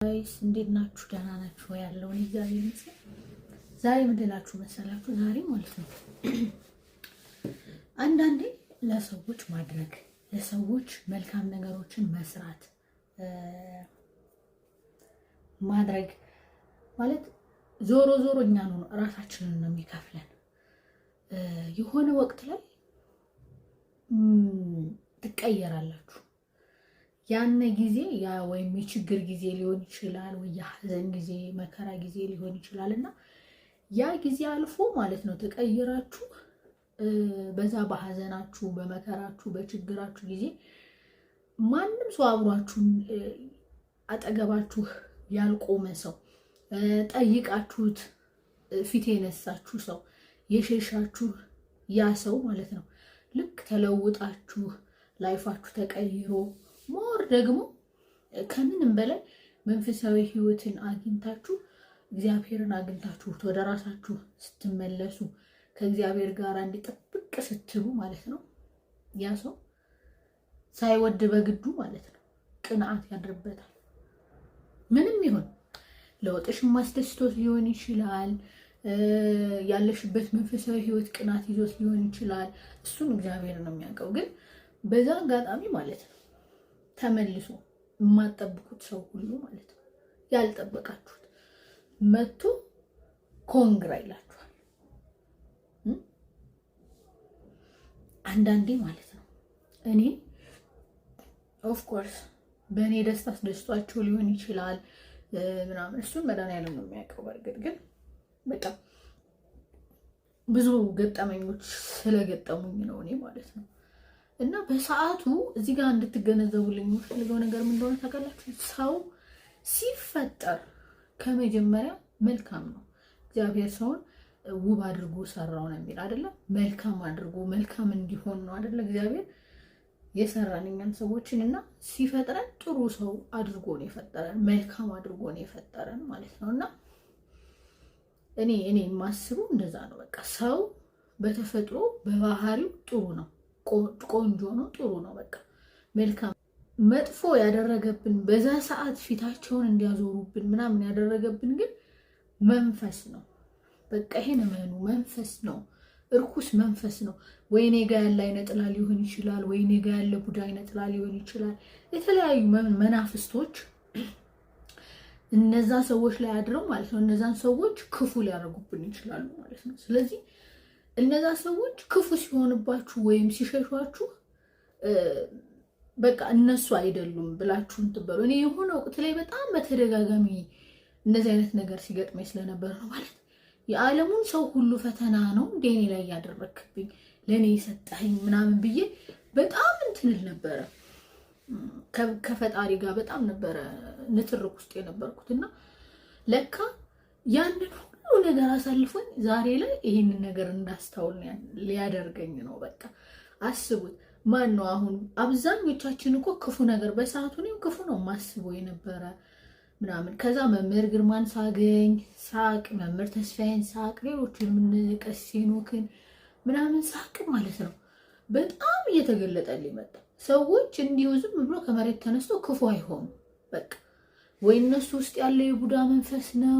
Guys፣ እንዴት ናችሁ? ደህና ናችሁ? ያለውን እግዚአብሔር ይመስገን። ዛሬ ምን ልላችሁ መሰላችሁ? ዛሬ ማለት ነው አንዳንዴ ለሰዎች ማድረግ፣ ለሰዎች መልካም ነገሮችን መስራት፣ ማድረግ ማለት ዞሮ ዞሮ እኛ ነው እራሳችንን ነው የሚከፍለን። የሆነ ወቅት ላይ ትቀየራላችሁ። ያነ ጊዜ ያ ወይም የችግር ጊዜ ሊሆን ይችላል፣ ወይ የሀዘን ጊዜ፣ መከራ ጊዜ ሊሆን ይችላል። እና ያ ጊዜ አልፎ ማለት ነው ተቀይራችሁ በዛ በሀዘናችሁ፣ በመከራችሁ፣ በችግራችሁ ጊዜ ማንም ሰው አብሯችሁን አጠገባችሁ ያልቆመ ሰው፣ ጠይቃችሁት ፊት የነሳችሁ ሰው፣ የሸሻችሁ ያ ሰው ማለት ነው ልክ ተለውጣችሁ life ኣችሁ ተቀይሮ more ደግሞ ከምንም በላይ መንፈሳዊ ሕይወትን አግኝታችሁ፣ እግዚአብሔርን አግኝታችሁ ወደ ራሳችሁ ስትመለሱ፣ ከእግዚአብሔር ጋር እንዲጠብቅ ስትሉ ማለት ነው ያ ሰው ሳይወድ በግዱ ማለት ነው ቅንዓት ያድርበታል። ምንም ይሁን ለውጥሽ ማስደስቶት ሊሆን ይችላል። ያለሽበት መንፈሳዊ ሕይወት ቅናት ይዞት ሊሆን ይችላል። እሱን እግዚአብሔር ነው የሚያውቀው። ግን በዛ አጋጣሚ ማለት ነው ተመልሶ የማትጠብቁት ሰው ሁሉ ማለት ነው ያልጠበቃችሁት መጥቶ congra ይላችኋል። አንዳንዴ ማለት ነው እኔ of course በእኔ ደስታ አስደስቷቸው ሊሆን ይችላል ምናምን፣ እሱን መድኃኒዓለም ነው የሚያውቀው። በእርግጥ ግን በቃ ብዙ ገጠመኞች ስለገጠሙኝ ነው እኔ ማለት ነው። እና በሰዓቱ እዚህ ጋር እንድትገነዘቡልኝ የምፈልገው ነገር ምን እንደሆነ ታውቃላችሁ? ሰው ሲፈጠር ከመጀመሪያ መልካም ነው። እግዚአብሔር ሰውን ውብ አድርጎ ሰራው ነው የሚል አይደለም? መልካም አድርጎ መልካም እንዲሆን ነው አይደለ? እግዚአብሔር የሰራን እኛን ሰዎችን። እና ሲፈጥረን ጥሩ ሰው አድርጎ ነው የፈጠረን፣ መልካም አድርጎ ነው የፈጠረን ማለት ነው። እና እኔ የማስበው እንደዛ ነው። በቃ ሰው በተፈጥሮ በባህሪው ጥሩ ነው፣ ቆንጆ ነው፣ ጥሩ ነው። በቃ መልካም። መጥፎ ያደረገብን፣ በዛ ሰዓት ፊታቸውን እንዲያዞሩብን ምናምን ያደረገብን ግን መንፈስ ነው። በቃ ይሄን እመኑ፣ መንፈስ ነው፣ እርኩስ መንፈስ ነው። ወይ እኔ ጋ ያለ አይነ ጥላ ሊሆን ይችላል፣ ወይ እኔ ጋ ያለ ቡዳ አይነ ጥላ ሊሆን ይችላል። የተለያዩ መናፍስቶች እነዛ ሰዎች ላይ አድረው ማለት ነው እነዛን ሰዎች ክፉ ሊያደርጉብን ይችላሉ ማለት ነው። ስለዚህ እነዛ ሰዎች ክፉ ሲሆንባችሁ ወይም ሲሸሿችሁ በቃ እነሱ አይደሉም ብላችሁ እንትን በሉ። እኔ የሆነ ወቅት ላይ በጣም በተደጋጋሚ እንደዚህ አይነት ነገር ሲገጥመኝ ስለነበር ነው ማለት የዓለሙን ሰው ሁሉ ፈተና ነው እንደ እኔ ላይ ያደረክብኝ፣ ለእኔ የሰጠኸኝ ምናምን ብዬ በጣም እንትንል ነበረ። ከፈጣሪ ጋር በጣም ነበረ ንትርክ ውስጥ የነበርኩት። እና ለካ ያንን ሁሉ ነገር አሳልፎኝ ዛሬ ላይ ይህንን ነገር እንዳስታውል ሊያደርገኝ ነው። በቃ አስቡት። ማን ነው አሁን አብዛኞቻችን እኮ ክፉ ነገር በሰዓቱ እኔም ክፉ ነው ማስበው የነበረ ምናምን። ከዛ መምህር ግርማን ሳገኝ ሳቅ፣ መምህር ተስፋዬን ሳቅ፣ ሌሎችን ቀሲስ ሄኖክን ምናምን ሳቅ ማለት ነው በጣም እየተገለጠልኝ መጣ። ሰዎች እንዲሁ ዝም ብሎ ከመሬት ተነስቶ ክፉ አይሆኑም። በቃ ወይ እነሱ ውስጥ ያለ የቡዳ መንፈስ ነው፣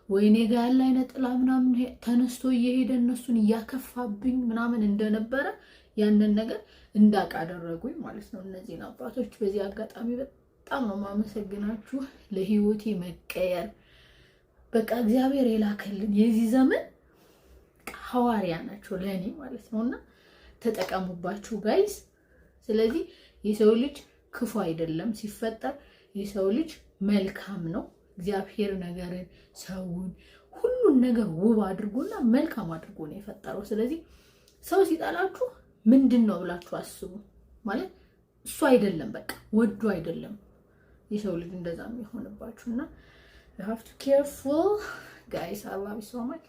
ወይ እኔ ጋ ያለ አይነ ጥላ ምናምን ተነስቶ እየሄደ እነሱን እያከፋብኝ ምናምን እንደነበረ ያንን ነገር እንዳቅ አደረጉኝ ማለት ነው። እነዚህን አባቶች በዚህ አጋጣሚ በጣም ነው ማመሰግናችሁ ለህይወቴ መቀየር። በቃ እግዚአብሔር የላከልን የዚህ ዘመን ሐዋርያ ናቸው ለእኔ ማለት ነው። እና ተጠቀሙባችሁ guys። ስለዚህ የሰው ልጅ ክፉ አይደለም ሲፈጠር፣ የሰው ልጅ መልካም ነው። እግዚአብሔር ነገርን፣ ሰውን፣ ሁሉን ነገር ውብ አድርጎና መልካም አድርጎ ነው የፈጠረው። ስለዚህ ሰው ሲጠላችሁ ምንድን ነው ብላችሁ አስቡ። ማለት እሱ አይደለም፣ በቃ ወዶ አይደለም የሰው ልጅ እንደዛ የሚሆንባችሁ። እና you have to careful guys። I love you so much.